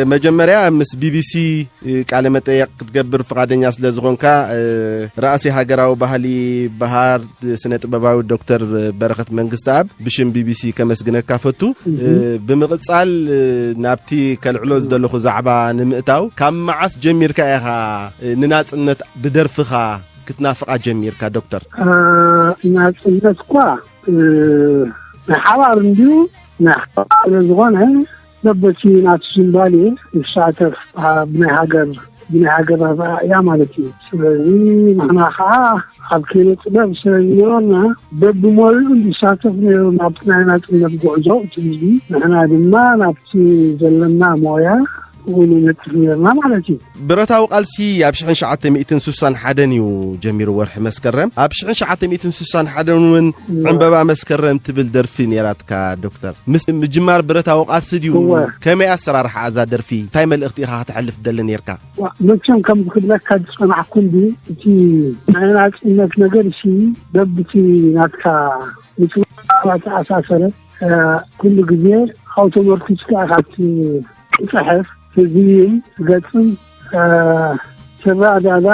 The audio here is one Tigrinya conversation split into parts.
መጀመርያ ምስ ቢቢሲ ቃለ መጠየቅ ክትገብር ፍቓደኛ ስለ ዝኾንካ፣ ራእሲ ሃገራዊ ባህሊ በሃር ስነ ጥበባዊ ዶክተር በረኸት መንግስተኣብ ብሽም ቢቢሲ ከመስግነካ ፈቱ። ብምቕጻል፣ ናብቲ ከልዕሎ ዝደለኹ ዛዕባ ንምእታው፣ ካብ መዓስ ጀሚርካ ኢኻ ንናጽነት ብደርፍኻ ክትናፍቓ ጀሚርካ ዶክተር? ናጽነት እኳ ናይ ሓባር እንድዩ፣ ናይ ሓባር ስለ ዝኾነ፣ በበቲ ናቱ ዝንባሌ ይሳተፍ። ብናይ ሃገር ብናይ ሃገር ኣረኣእያ ማለት እዩ። ስለዚ ንሕና ከዓ ኣብ ኪነ ጥበብ ስለ ዝነበርና፣ በብሞይኡ ንሳተፍ ነይሩ ናብቲ ናይ ናጽነት ጉዕዞ እቲ ህዝቢ። ንሕና ድማ ናብቲ ዘለና ሞያ እውን ነጥፍ ነርና ማለት እዩ። ብረታዊ ቃልሲ ኣብ ሽሕን ትሽዓተ ሚእትን ስሳን ሓደን እዩ ጀሚሩ፣ ወርሒ መስከረም። ኣብ ሽሕን ትሽዓተ ሚእትን ስሳን ሓደን እውን ዕምበባ መስከረም ትብል ደርፊ ነይራትካ ዶክተር። ምስ ምጅማር ብረታዊ ቃልሲ ድዩ? እወ። ከመይ ኣሰራርሓ እዛ ደርፊ? እንታይ መልእኽቲ ኢኻ ከተሕልፍ ትደሊ ነይርካ? ዋ፣ መቸም ከም ዝክብለካ ዝጸናሕኩ እንዲ፣ እቲ ናይ ናጽነት ነገር ሲ በብቲ ናትካ ምጽዋዕ ተኣሳሰረ። ኩሉ ግዜ ኣውቶመርኪስካ ኢኻ ትጽሕፍ፣ ትዝይም፣ ትገጥም፣ ትረዳዳ፣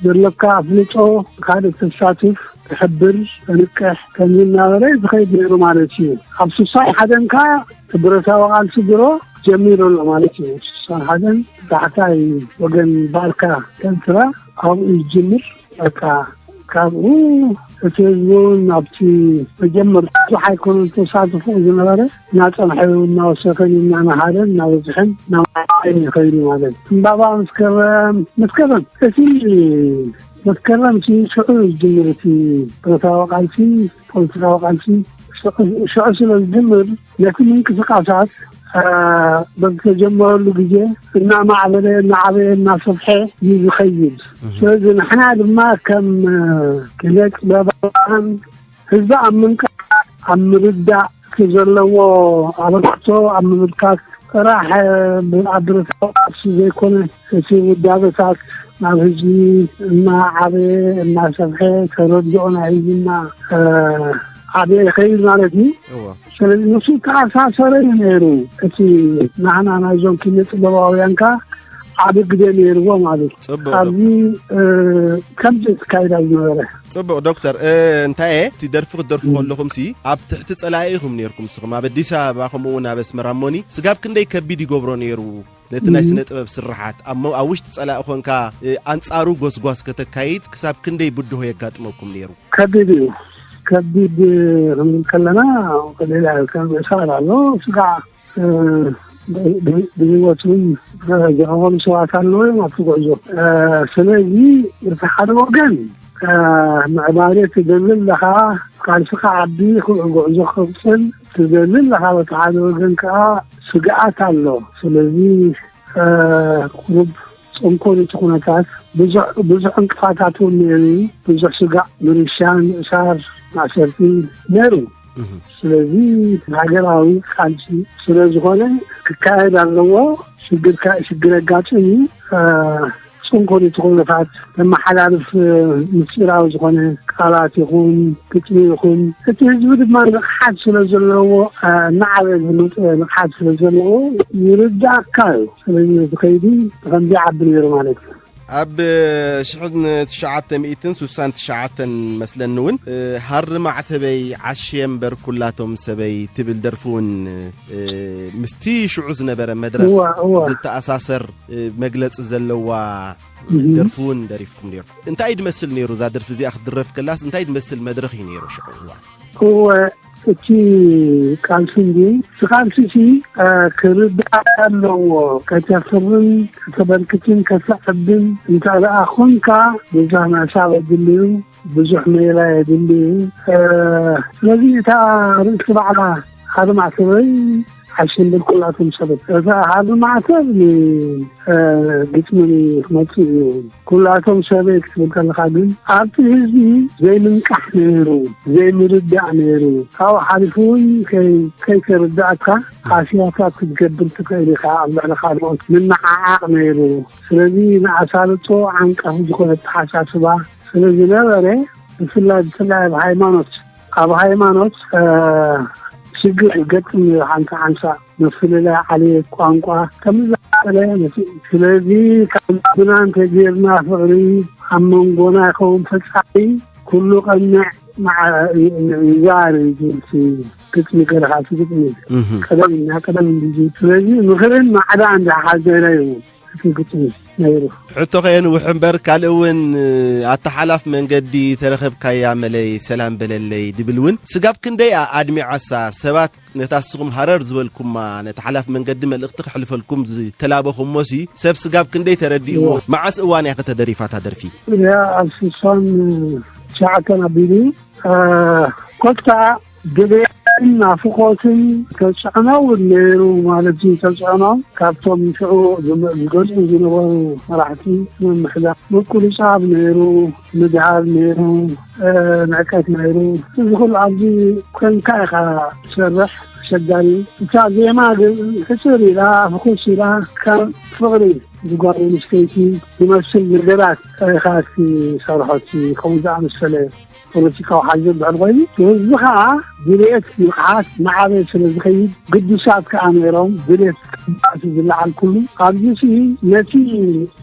ዘለካ ኣፍልጦ ካልእ ተሳትፍ፣ ትሕብር፣ ተንቅሕ፣ ከምዚ እናበለ ዝኸይድ ነይሩ ማለት እዩ። ኣብ ስሳይ ሓደን ከኣ እቲ ብረታዊ ቃልሲ ድሮ ጀሚሩ ኣሎ ማለት እዩ። ስሳይ ሓደን ታሕታይ ወገን ባርካ ከንትራ ኣብኡ ይጅምር። በቃ ካብኡ እቲ ህዝቢ እውን ኣብቲ መጀመርታ ብዙሕ ኣይኮነን ተሳትፎ ዝነበረ፣ እናጸንሐ እናወሰኸን እናናሃረን እናበዝሐን እናማዕበለን ይኸይዱ ማለት እዩ። ዕምባባ መስከረም፣ መስከረም እቲ መስከረም እቲ ሽዑ ዝጅምር እቲ ብረታዊ ቃልሲ፣ ፖለቲካዊ ቃልሲ ሽዑ፣ ሽዑ ስለ ዝጅምር ነቲ ምንቅስቃሳት፣ አ፣ በብተጀመረሉ ግዜ እናማዕበለ፣ እናዓበየ፣ እናሰፍሐ እዩ ዝኸይድ። እህ። ስለዚ ንሕና ድማ ከም፣ አ፣ ኪነ ጥበባውያን ህዝቢ ኣብ ምንቃሕ፣ ኣብ ምርዳእ፣ እቲ ዘለዎ ኣበርክቶ ኣብ ምምልካት ጥራሕ፣ ብ-፣ ኣብ ብረታዊ ቃልሲ ዘይኮነ፣ እቲ ውዳበታት ናብ ህዝቢ እናዓበየ፣ እናሰፍሐ፣ ተረድኦ ናይ ህዝቢ እና፣ እ፣ ዓበየ ይኸይድ ማለት እዩ። እወ። ስለዚ ንሱ ተኣሳሰረ እዩ ነይሩ። እቲ ናህና ናይዞም ኪነ ጥበባውያን ከኣ ዓቢ ግደ ነይርዎ ማለት እዩ። ጽቡቕ፣ ኣብዚ፣ እ፣ ከምዚ ትካይዳ ዝነበረ። ጽቡቕ ዶክተር፣ እ፣ እንታይ እየ፣ እቲ ደርፊ ክትደርፉ እም። ከለኹም ሲ ኣብ ትሕቲ ጸላኢ ኢኹም ነይርኩም ንስኹም፣ ኣብ ኣዲስ ኣበባ ከምኡ እውን ኣብ ኣስመራ እሞኒ፣ ስጋብ ክንደይ ከቢድ ይገብሮ ነይሩ ነቲ ናይ እም። ስነ ጥበብ ስርሓት? ኣብ ሞ-፣ ኣብ ውሽጢ ጸላኢ ኾንካ፣ እ፣ ኣንጻሩ ጎስጓስ ከተካይድ ክሳብ ክንደይ ብድሆ የጋጥመኩም ነይሩ? ከቢድ እዩ። ከቢድ ክንብል ከለና፣ ሌላ ከም እሳት ኣሎ፣ ስጋዕ እ፣ ብ-፣ ብ-፣ ብህይወት እውን ዝቐበሉ ሰባት ኣለዉ እዮም ኣብቲ ጉዕዞ። እ፣ ስለዚ እቲ ሓደ ወገን፣ እ፣ ምዕባለ ትደሊ ኣለኻ፣ ቃልስኻ ዓቢ፣ ጉዕዞ ክቕጽል ትደሊ ኣለኻ። በቲ ሓደ ወገን ከኣ ስግኣት ኣሎ። ስለዚ፣ እ፣ ቁሩብ ጽንኩር እቲ ኩነታት፣ ብዙሕ፣ ብዙሕ ዕንቅፋታት እውን ነይሩ። ብዙሕ ስጋዕ፣ ምርሻን፣ ምእሳር፣ ማእሰርቲ ነይሩ። እህ። ስለዚ ሃገራዊ ቃልሲ ስለ ዝኾነ ክካየድ ኣለዎ። ሽግር ካ-፣ ሽግር ኣጋጥም እዩ። እ፣ ጽንኩር እቲ ኩነታት ዘመሓላልፍ፣ እ፣ ምስጢራዊ ዝኾነ ቃላት ይኹን ግጥሚ ይኹን እቲ ህዝቢ ድማ ንቕሓት ስለ ዘለዎ፣ እ፣ እናዓበየ ዝመጸ ንቕሓት ስለ ዘለዎ ይርዳእካ እዩ። ስለዚ እዚ ከይዲ ብኸምዚ ይዓቢ ነይሩ ማለት እዩ። ኣብ ሽሕን ትሽዓተ ሚእትን ስሳን ትሽዓተን መስለኒ እውን፣ እ፣ ሃሪ ማዕተበይ ዓሽየ እምበር ኩላቶም ሰበይ ትብል ደርፊ እውን፣ እ፣ ምስቲ ሽዑ ዝነበረ መድረኽ እዋ፣ እዋ። ዝተኣሳሰር፣ እ፣ መግለጺ ዘለዋ እህ። ደርፊ እውን ደሪፍኩም ነይሩ። እንታይ ድመስል ነይሩ? እዛ ደርፊ እዚኣ ክትድረፍ ከላስ እንታይ ድመስል መድረኽ እዩ ነይሩ ሽዑ እዋን? እወ፣ እቲ ቃልሲ እንዲ፣ እቲ ቃልሲ ሲ፣ እ፣ ክርዳእ ኣለዎ። ከተፍርን ከተበርክትን ከተዕብን እንተ ደኣ ኾንካ፣ ብዙሕ ምዕሳብ የድሊ እዩ፣ ብዙሕ ሜላ የድሊ እዩ። እ፣ ስለዚ እታ ርእሲ ባዕላ ሓደ ማዕተበይ ሓሽንብል ኩላቶም ሰበት። እዛ ሓደ ማዕተብ ን-፣ እ፣ ግጥሚ ክመጽእ እዩ። ኩላቶም ሰበይ ክትብል ከለኻ ግን ኣብቲ ህዝቢ ዘይምንቃሕ ነይሩ፣ ዘይምርዳእ ነይሩ። ካብኡ ሓሊፉ እውን ከይ-፣ ከይተረዳእካ ሃስያታት ክትገብር ትኽእል ኢኻ። ኣብ ልዕሊ ካልኦት ምንዓዓቕ ነይሩ። ስለዚ ንኣሳልጦ ዓንቃፊ ዝኾነ ኣተሓሳስባ ስለ ዝነበረ፣ ብፍላይ፣ ብፍላይ ኣብ ሃይማኖት፣ ኣብ ሃይማኖት፣ እ፣ ችግር ገጥም ሓንሳ ሓንሳ ምፍልላይ ዓሌት፣ ቋንቋ ከምዝኣመሰለ ነቲ። ስለዚ ካብ ልብና እንተጌርና ፍቕሪ ኣብ መንጎና ይኸውን ፈጻሚ ኩሉ ቀንዕ መዓ-፣ ይዛር እዩ እቲ ግጥሚ ገለ ካብቲ ግጥሚ እህ። ቀደም እና ቀደም እንዲዚ። ስለዚ ምኽርን ማዕዳ እንዳሓዘና እዩ እቲ ግጥሚ ነይሩ። ሕቶ ከየንውሕ እምበር ካልእ እውን ኣተሓላፍ መንገዲ ተረኸብካያ መለይ ሰላም በለለይ ድብል እውን ስጋብ ክንደይ ኣድሚዓሳ ሰባት ነታ እስኹም ሃረር ዝበልኩማ ነቲ ሓላፍ መንገዲ መልእኽቲ ክሕልፈልኩም ዝተላበኹሞሲ ሰብ ስጋብ ክንደይ ተረዲእዎ? እዎ። መዓስ እዋን እያ ከተደሪፋታ ደርፊ? እያ ኣብ ስሳን ትሽዓተን ኣቢሉ፣ እ፣ ኮታ ድልየትን ናፍቖትን ተጽዕኖ እውን ነይሩ ማለት እዩ። ተጽዕኖ ካብቶም ሽዑ ዝመ-፣ ዝገዝኡ ዝነበሩ መራሕቲ ምምሕዳር ምቁርጻብ ነይሩ፣ ምድሃብ ነይሩ፣ እ፣ ንዕቀት ነይሩ። እዚ ኩሉ ኣብዚ ኮንካ ኢኻ ትሰርሕ፣ ኣሸጋሪ እዩ። እታ ዜማ ግን ሕጽር ኢላ፣ ፍኹስ ኢላ፣ ከም ፍቕሪ ንጓል ኣንስተይቲ ዝመስል ነገራት ኢኻ ትሰርሖ፣ እቲ ከምኡ ዝኣመሰለ ፖለቲካዊ ሓይሊ ዝብዕል ኮይኑ፣ ህዝቢ ኸዓ ድልየት ንቕሓት እናዓበየ ስለ ዝኸይድ፣ ግዱሳት ከኣ ነይሮም፣ ድልየት ቅባሲ ዝለዓል ኩሉ። ኣብዚ ሲ ነቲ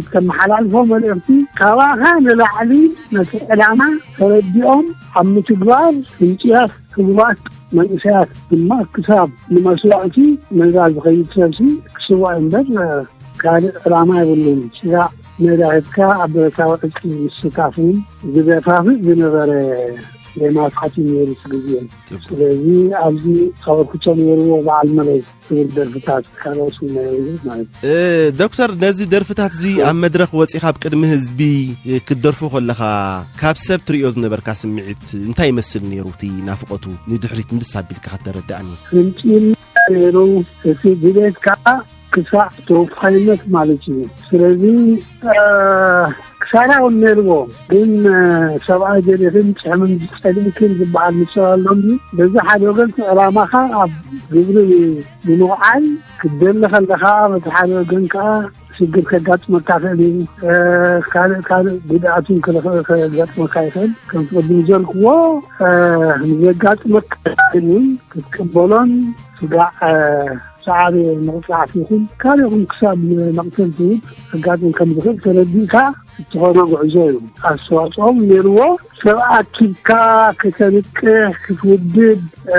እተመሓላልፎ መልእኽቲ ካባኻ ንላዕሊ ነቲ ዕላማ ተረዲኦም ኣብ ምትግባር ህንጽያት ህቡባት መንእሰያት ድማ ክሳብ ንመስዋእቲ ሜዳ ዝኸይድ ሰብሲ ክስዋእ እምበር ካልእ ዕላማ የብሉን። ስጋዕ ሜዳ ሂብካ ኣብ ብረታዊ ዕጥቂ ምስታፍ እውን ዝደፋፍእ ዝነበረ ናይ ማጥፋእቲ ነይሩ እቲ ግዜ። ጽቡቅ። ስለዚ ኣብዚ ኣበርክቶ ነይርዎ በዓል መለይ ዝብል ደርፍታት ካልኦት እውን ነይሩ ማለት እዩ። እ፣ ዶክተር፣ ነዚ ደርፍታት እዚ ኣብ መድረኽ ወጺኻ ኣብ ቅድሚ ህዝቢ፣ እ፣ ክትደርፎ ከለኻ ካብ ሰብ ትርእዮ ዝነበርካ ስምዒት እንታይ ይመስል ነይሩ? እቲ ናፍቆቱ ንድሕሪት ምልስ ኣቢልካ ከተረድኣኒ። ህንጢል ነይሩ። እቲ ድሌት ከዓ ክሳዕ ተወፋይነት ማለት እዩ። ስለዚ፣ እ፣ ክሳራ እውን ነይርዎ። ግን፣ እ፣ ሰብኣይ ደሊኽን ጭሕምን ጸሊእክን ዝበሃል ምስል ኣሎ እምቢ። በዚ ሓደ ወገን እቲ ዕላማኻ ኣብ ግብሪ ንምውዓል ክትደሊ ከለኻ፣ በቲ ሓደ ወገን ከዓ ሽግር ከጋጥመካ ይኽእል እዩ። እ፣ ካልእ ካልእ ጉድኣትን ክረኸ-፣ ከጋጥመካ ይኽእል። ከም ቅድም ዘልክዎ፣ እ፣ ንዘጋጥመካ እውን ክትቅበሎን ስጋዕ፣ እ፣ ዝዓበየ መቕጻዕቲ ይኹን ካልእ ይኹን ክሳብ መቕተልቲ እውን ከጋጥም ከም ዝኽእል ተረዲእካ እትኾኖ ጉዕዞ እዩ። ኣስተዋጽኦም ነይርዎ። ሰብ ኣኪብካ ከተንቅሕ፣ ክትውድብ፣ እ፣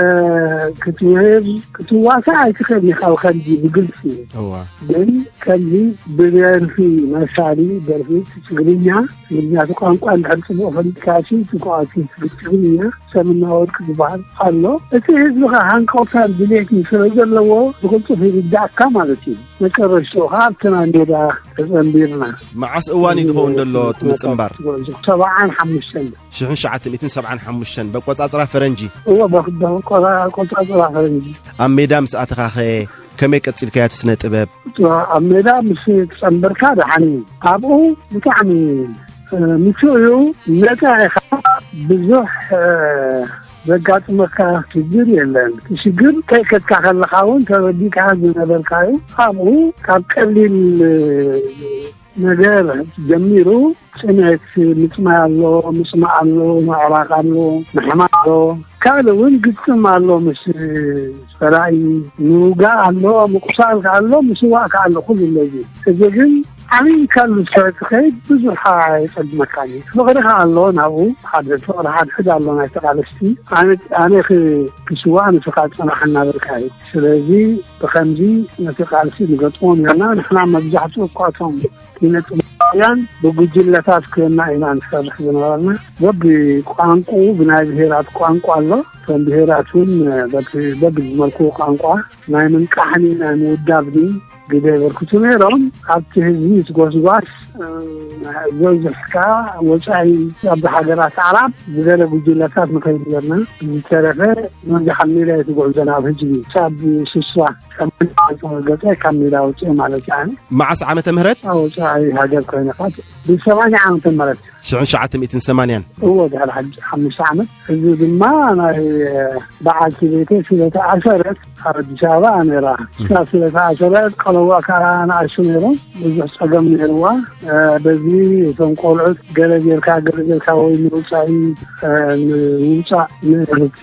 ክትምህር፣ ክትዋሳእ ኣይትኽእልን ኢኻ ብኸምዚ ብግልጺ። እዋ። ግን ከምዚ ብደርፊ መሳሊ ደርፊ ትግርኛ፣ ትግርኛ እቲ ቋንቋ እንድሕር ጽቡቕ ፈሊጥካ ሲ፣ ጽቡቕ ኣርቲስት ትግርኛ ሰምና ወርቅ ዝበሃል ኣሎ። እቲ ህዝቢ ኸ ሃንቀውታን ድሌትን ስለ ዘለዎ ብቕልጡፍ ይርዳእካ ማለት እዩ። መጨረሽትኡ ኸዓ ኣብቲ ናይ ሜዳ ተጸንቢርና። መዓስ እዋን እዩ ዝኸውን ዘሎ እቲ ምጽንባር? ሰብዓን ሓሙሽተን። ሽሕን ትሽዓተ ሚእትን ሰብዓን ሓሙሽተን በቆጻጽራ ፈረንጂ። እወ፣ በ-፣ በቆጻ-፣ ቆጻጽራ ፈረንጂ። ኣብ ሜዳ ምስ ኣተኻኸ ከመይ ቀጺልካዮ እቲ ስነ ጥበብ? ኣብ ሜዳ ምስ ተጸንበርካ ደሓን እዩ። ኣብኡ ብጣዕሚ፣ እ፣ ምቹእ እዩ። ነጻ ኢኻ። ብዙሕ፣ እ፣ ዘጋጥመካ ሽግር የለን። እቲ ሽግር ከይከድካ ከለኻ እውን ተረዲእካ ዝነበርካ እዩ። ኣብኡ ካብ ቀሊል፣ እ፣ ነገር ጀሚሩ ጽንዕት ምጽማይ ኣሎ፣ ምጽማእ ኣሎ፣ ምዕራቕ ኣሎ፣ ምሕማቕ ኣሎ። ካልእ እውን ግጥም ኣሎ፣ ምስ ጸላኢ ምውጋእ ኣሎ፣ ምቁሳል ከኣ ኣሎ፣ ምስዋእ ከኣ ኣሎ፣ ኩሉ ኣሎ። እዚ፣ እዚ ግን ዓብይካሉ ስለ ትኸይድ ብዙሕ ኣየጸግመካን እዩ። ፍቕሪ ከኣ ኣሎ ናብኡ፣ ሓደ ፍቕሪ ሓድሕድ ኣሎ ናይ ተቓለስቲ። ኣነ፣ ኣነ ክ-፣ ክስዋእ ንስኻ ጽናሕ እናበልካ እዩ። ስለዚ ብኸምዚ ነቲ ቃልሲ ንገጥሞ ኔርና። ንሕና መብዛሕትኡ እኳ እቶም ኪነ ጥበባውያን ብጉጅለታት ኮይና ኢና ንሰርሕ ዝነበርና። በቢ ቋንቋኡ ብናይ ብሄራት ቋንቋ ኣሎ። እቶም ብሄራት እውን በቲ በብዝመልክዎ ቋንቋ ናይ ምንቃሕኒ ናይ ምውዳብኒ ግደ የበርክቱ ነይሮም። ኣብቲ ህዝቢ እቲ ጎስጓስ፣ እ፣ ዝበዝሕ ከኣ ወጻኢ ኣብ ሃገራት ኣዕራብ ዝገለ ጉጅለታት ንኸይድ ኔርና። ዝተረፈ መብዛሕ ሜዳ እዩ እቲ ጉዕዞ ናብ ህዝቢ። ክሳብ ስሳ ሰማንያ ገጸ ካብ ሜዳ ወጺኤ ማለት እዩ። መዓስ ዓመተ ምህረት? ኣብ ወጻኢ ሃገር ኮይነ ካብ ብሰማንያ ዓመተ ምህረት። ሽሕን ትሽዓተ ሚእትን ሰማንያን። እዎ፣ ድሕሪ ሓድ-፣ ሓሙሽተ ዓመት። እዚ ድማ ናይ በዓልቲ ቤተይ ስለ ተኣሰረት ኣብ ኣዲስ ኣበባ እያ ነይራ። እም። ክሳብ ስለ ተኣሰረት፣ ቆለውኣ ከኣ ንኣሽቱ ነይሮም። ብዙሕ ጸገም ነይርዋ። እ፣ በዚ እቶም ቆልዑት ገለ ጌርካ፣ ገለ ጌርካ ወይ ንውጻኢ፣ እ፣ ንምውጻእ ንእርቲ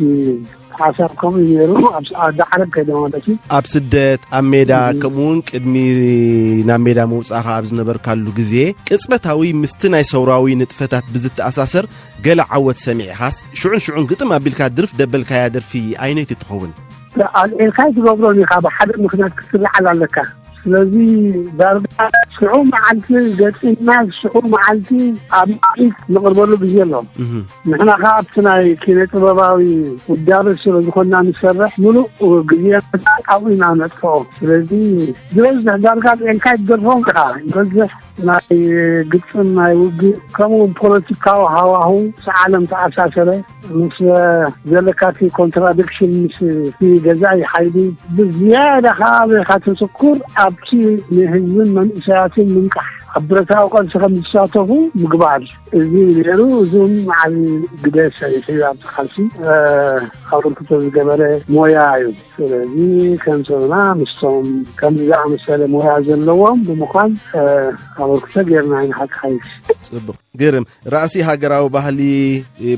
ሓሳብ ከምኡ እዩ ነይሩ። ኣብ ዓዲ ዓረብ ከይደ ማለት እዩ። ኣብ ስደት፣ ኣብ ሜዳ፣ ከምኡ እውን ቅድሚ ናብ ሜዳ ምውጻእኻ ኣብ ዝነበርካሉ ግዜ፣ ቅጽበታዊ ምስቲ ናይ ሰውራዊ ንጥፈታት ብዝተኣሳሰር ገለ ዓወት ሰሚዕኻስ፣ ሽዑን ሽዑን ግጥም ኣቢልካ ድርፍ ደበልካያ ደርፊ ኣይነይቲ ትኸውን? ኣልዒልካ ትገብሮን ኢኻ፣ ብሓደ ምኽንያት ክትልዓል ኣለካ። ስለዚ ዳርጋ ሽዑ መዓልቲ ገጢምና፣ ሽዑ መዓልቲ ኣብ ምርኢት ንቕርበሉ ግዜ ኣሎ። ንሕና ከኣ ኣብቲ ናይ ኪነ ጥበባዊ ውዳበ ስለ ዝኾንና ንሰርሕ፣ ምሉእ ግዜ ኣብኡ ኢና ነጥፍኦ። ስለዚ ዝበዝሕ ዳርጋ ኣልዒልካ ይደርፎም ኢኻ። ዝበዝሕ ናይ ግጥም፣ ናይ ውግእ፣ ከምኡውን ፖለቲካዊ ሃዋሁ ምስ ዓለም ተኣሳሰረ፣ ምስ ዘለካ እቲ ኮንትራዲክሽን ምስ እቲ ገዛኢ ሓይሊ፣ ብዝያዳ ከዓ ኣበይ ኢኻ ተትኩር? ኣብቲ ንህዝብን መንእሰያትን ምንቃሕ፣ ኣብ ብረታዊ ቃልሲ ከም ዝሳተፉ ምግባር። እዚ ነይሩ። እዚ እውን ዓቢ ግደ ሰሪሑ እዩ። ኣብቲ ቃልሲ ኣበርክቶ ዝገበረ ሞያ እዩ። ስለዚ ከም ሰብና ምስቶም ከምዚ ዝኣመሰለ ሞያ ዘለዎም ብምዃን ኣበርክቶ ጌርና ኢና። ሓቂ ሓይሽ። ጽቡቕ። ግርም። ራእሲ ሃገራዊ ባህሊ፣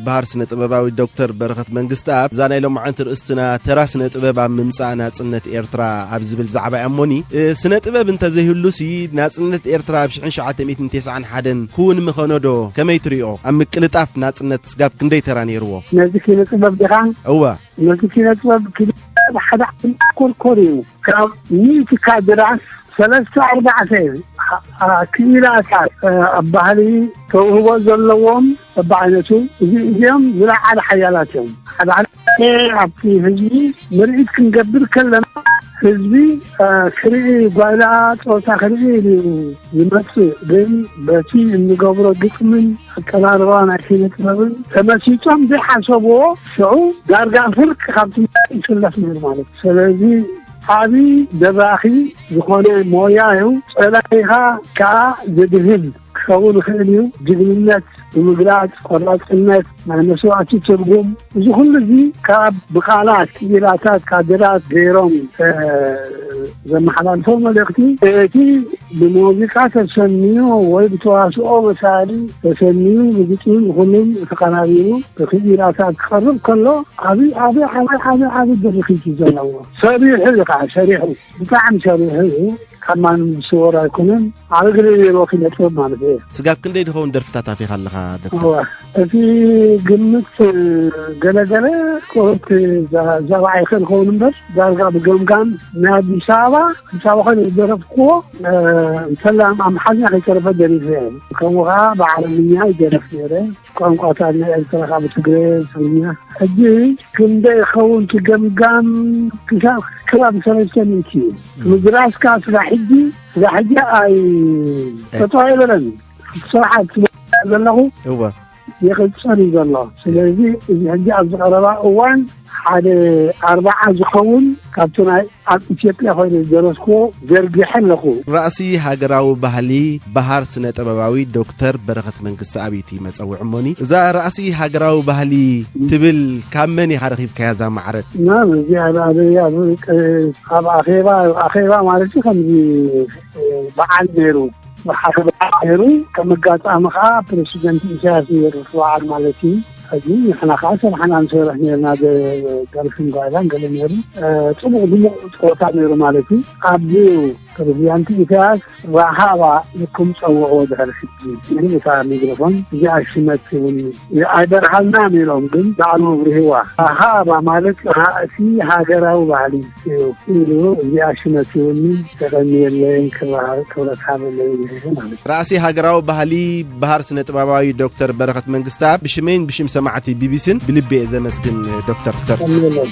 በሃር ስነ ጥበባዊ ዶክተር በረኸት መንግስተኣብ፣ እዛ ናይ ሎማዓንቲ ርእስትና ተራ ስነ ጥበብ ኣብ ምምጻእ ናጽነት ኤርትራ ኣብ ዝብል ዛዕባ እያ እሞኒ፣ ስነ ጥበብ እንተዘይህሉሲ ናጽነት ኤርትራ ኣብ ሽሕን ሸዓተ ሚእትን ተስዓን ሓደን ክውን ምኸኖ ዶ? ከመይ ትሪኦ? ኣብ ምቅልጣፍ ናጽነት ስጋብ ክንደይ ተራ ነይርዎ? ነዚ ኪነ ጥበብ ዲኻ? እወ። ነዚ ኪነ ጥበብ፣ ኪነ ጥበብ ሓደ ዓይነት ኮርኮር እዩ። ካብ ሚእቲ ካድራት ሰለስተ ኣርባዕተ ክኢላታት ኣብ ባህሊ ተውህቦ ዘለዎም በብዓይነቱ፣ እዚ፣ እዚኦም ዝለዓለ ሓያላት እዮም። ሓደ ሓደ ኣብቲ ህዝቢ ምርኢት ክንገብር ከለና፣ ህዝቢ ክርኢ፣ ጓይላ ጸወታ ክርኢ ኢሉ እዩ ዝመጽእ። ግን በቲ እንገብሮ ግጥምን ኣቀራርባ ናይ ኪነ ጥበብን ተመሲጦም ዘይሓሰብዎ፣ ሽዑ ዳርጋ ፍርቂ ካብቲ ምርኢት ይስለፍ ነይሩ ማለት እዩ። ስለዚ ዓቢ ደራኺ ዝኾነ ሞያ እዩ። ጸላኢኻ ከኣ ዘድህል ክኸውን ይኽእል እዩ። ጅግንነት ብምግላጽ፣ ቆራጽነት፣ ናይ መስዋእቲ ትርጉም፣ እዚ ኩሉ እዚ ካብ ብቓላት ክኢላታት ካድራት ገይሮም፣ እ፣ ዘመሓላልፎ መልእኽቲ፣ እቲ ብሙዚቃ ተሰንዩ ወይ ብተዋስኦ መሳሊ ተሰንዩ፣ ብግጥሚ ብኹሉም ተቐናቢሩ ብክኢላታት ክቐርብ ከሎ፣ ዓቢ፣ ዓቢ፣ ዓቢ፣ ዓቢ፣ ዓቢ ድርኺት እዩ ዘለዎ። ሰሪሑ እዩ ከዓ፣ ሰሪሑ፣ ብጣዕሚ ሰሪሑ እዩ። ካብ ማንም ዝስወር ኣይኮነን። ዓቢ ግደ ነይርዎ ኪነ ጥበብ ማለት እዩ። ስጋብ ክንደይ ድኸውን ደርፍታት ኣፊኻ ኣለኻ ዶክተር? እዋ፣ እቲ ግምት ገለገለ ቁርት ዛ-፣ ዛባ ኣይኽእል ክኸውን እምበር፣ ዳርጋ ብገምጋም ናይ ኣዲስ ኣበባ፣ ኣዲስ ኣበባ ኮይነ ዝደረፍክዎ፣ እ፣ እንተላ ኣምሓርኛ ከይተረፈ ደሪፈ እየ። ከምኡ ከዓ ብዓረብኛ ይደርፍ ነይረ። ቋንቋታት ናይ ኤርትራ ካብ ትግረ፣ ትግርኛ። ሕጂ ክንደይ ይኸውን እቲ ገምጋም? ክሳብ ከባቢ ሰለስተ ሚእቲ እዩ። ምድራስካ ስራሕ ሕጂ፣ ስራሕ ሕጂ ኣይ፣ ጠጠው ኣይበለን። ስራሕ ዘለኹ እወ። ይቕጽል እዩ ዘሎ። ስለዚ እዚ ሕጂ ኣብዚ ቀረባ እዋን ሓደ ኣርባዓ ዝኸውን ካብቲ ናይ ኣብ ኢትዮጵያ ኮይነ ዝደረስክዎ ዘርጊሐ ኣለኹ። ራእሲ ሃገራዊ ባህሊ በሃር ስነ ጥበባዊ ዶክተር በረኸት መንግስተኣብ እዩ እቲ መጸውዒ እሞኒ። እዛ ራእሲ ሃገራዊ ባህሊ ትብል ካብ መን ኢኻ ረኺብካያ እዛ ማዕረ? እና በዚኣ ኣብ፣ ኣብ፣ ኣብ ኣኼባ፣ ኣኼባ ማለት እዩ ከምዚ በዓል ነይሩ። ብሓደ በዓል ነይሩ። ከም ኣጋጣሚ ከዓ ፕሬዚደንት ኢሳያስ ነይሩ እቲ በዓል ማለት እዩ። ሕጂ ንሕና ከዓ ሰብሓና ንሰርሕ ነርና፣ ደ-፣ ደርፍን ጓይላን ገለ ነይሩ። እ፣ ጽቡቕ ድሙቕ ጸወታ ነይሩ ማለት እዩ። ኣብዚ ፕሬዚዳንት ኢሳያስ ራሃባ ኢልኩም ጸውዕዎ ድሕሪ ሕጂ። ግን እታ ሚክሮፎን እዚኣ ሽመት እውን ኣይበርሃልናን ኢሎም፣ ግን ባዕሉ ኣብሪህዋ። ራሃባ ማለት ራእሲ ሃገራዊ ባህሊ እዩ ኢሉ፣ እዚኣ ሽመት እውን ተቐንየለይን ክብራ-፣ ክብረት ሃበለይን ኢሉ ማለት እዩ። ራእሲ ሃገራዊ ባህሊ በሃር ስነ ጥበባዊ ዶክተር በረኸት መንግስተኣብ፣ ብሽመይን ብሽም ሰማዕቲ ቢቢሲን ብልቢ እየ ዘመስግን ዶክተር። ተቐንየለይ።